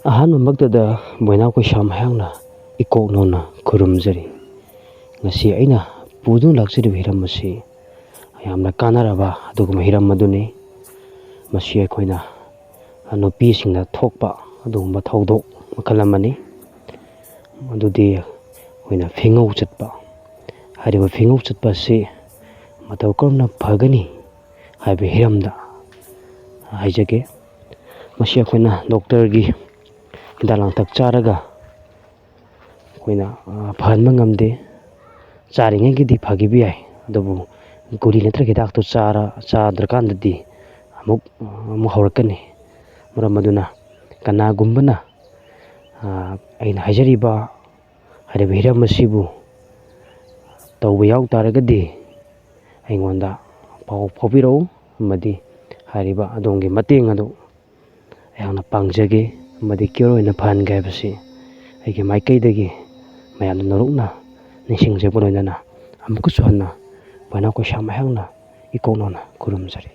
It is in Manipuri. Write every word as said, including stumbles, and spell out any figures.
ꯑꯍꯥꯟꯕꯃꯛꯇꯗ ꯕꯣꯏꯅꯥꯎ ꯀꯩꯁꯥꯝ ꯍꯥꯛꯅ ꯏꯀꯣꯛ ꯅꯧꯅ ꯈꯨꯔꯨꯝꯖꯔꯤ꯫ ꯉꯁꯤ ꯑꯩꯅ ꯄꯨꯗꯨꯅ ꯂꯥꯛꯆꯔꯤꯕ ꯍꯤꯔꯝ ꯑꯁꯤ ꯌꯥꯝꯅ ꯀꯥꯟꯅꯔꯕ ꯑꯗꯨꯒꯨꯝꯕ ꯍꯤꯔꯝ ꯑꯗꯨꯅꯤ꯫ ꯃꯁꯤ ꯑꯩꯈꯣꯏꯅ ꯅꯨꯄꯤꯁꯤꯡꯅ ꯊꯣꯛꯄ ꯑꯗꯨꯒꯨꯝꯕ ꯊꯧꯗꯣꯛ ꯃꯈꯜ ꯑꯃꯅꯤ꯫ ꯃꯗꯨꯗꯤ ꯑꯩꯈꯣꯏꯅ ꯐꯤꯉꯧ ꯆꯠꯄ꯫ ꯍꯥꯏꯔꯤꯕ ꯐꯤꯉꯧ ꯆꯠꯄ ꯑꯁꯤ ꯃꯇꯧ ꯀꯔꯝꯅ ꯐꯒꯅꯤ ꯍꯥꯏꯕ ꯍꯤꯔꯝꯗ ꯍꯥꯏꯖꯒꯦ꯫ ꯃꯁꯤ ꯑꯩꯈꯣꯏꯅ ꯗꯣꯛꯇꯔꯒꯤ ꯍꯤꯗꯥꯛ ꯂꯥꯡꯊꯛ ꯆꯥꯔꯒ ꯑꯩꯈꯣꯏꯅ, ꯑ, ꯐꯍꯟꯕ ꯉꯝꯗꯦ꯫ ꯆꯥꯔꯤꯉꯩꯒꯤꯗꯤ ꯐꯈꯤꯕ ꯌꯥꯏ, ꯑꯗꯨꯕꯨ ꯒꯨꯂꯤ ꯅꯠꯇ꯭ꯔꯒ ꯍꯤꯗꯥꯛꯇꯨ ꯆꯥꯔ-, ꯆꯥꯗ꯭ꯔꯀꯥꯟꯗꯗꯤ ꯑꯃꯨꯛ, ꯑꯃꯨꯛ ꯍꯧꯔꯛꯀꯅꯤ꯫ ꯃꯔꯝ ꯑꯗꯨꯅ ꯀꯅꯥꯒꯨꯝꯕꯅ, ꯑ, ꯑꯩꯅ ꯍꯥꯏꯖꯔꯤꯕ ꯍꯥꯏꯔꯤꯕ ꯍꯤꯔꯝ ꯑꯁꯤꯕꯨ ꯇꯧꯕ ꯌꯥꯎ ꯇꯥꯔꯒꯗꯤ ꯑꯩꯉꯣꯟꯗ ꯄꯥꯎ ꯐꯥꯎꯕꯤꯔꯛꯎ, ꯑꯃꯗꯤ ꯍꯥꯏꯔꯤꯕ ꯑꯗꯣꯝꯒꯤ ꯃꯇꯦꯡ ꯑꯗꯨ ꯑꯩꯍꯥꯛꯅ ꯄꯥꯡꯖꯒꯦ, ꯑꯃꯗꯤ ꯀ꯭ꯌꯣꯔ ꯑꯣꯏꯅ ꯐꯍꯟꯒꯦ ꯍꯥꯏꯕꯁꯤ ꯑꯩꯒꯤ ꯃꯥꯏꯀꯩꯗꯒꯤ ꯃꯌꯥꯝꯅ ꯅꯣꯂꯨꯛꯅ ꯅꯤꯡꯁꯤꯡꯖꯕ ꯂꯣꯏꯅꯅ ꯑꯃꯨꯛꯀꯁꯨ ꯍꯟꯅ ꯕꯣꯏꯅꯥꯎ ꯀꯩꯁꯥꯝ ꯑꯩꯍꯥꯛꯅ ꯏꯀꯣꯛ ꯅꯧꯅ ꯈꯨꯔꯨꯝꯖꯔꯤ꯫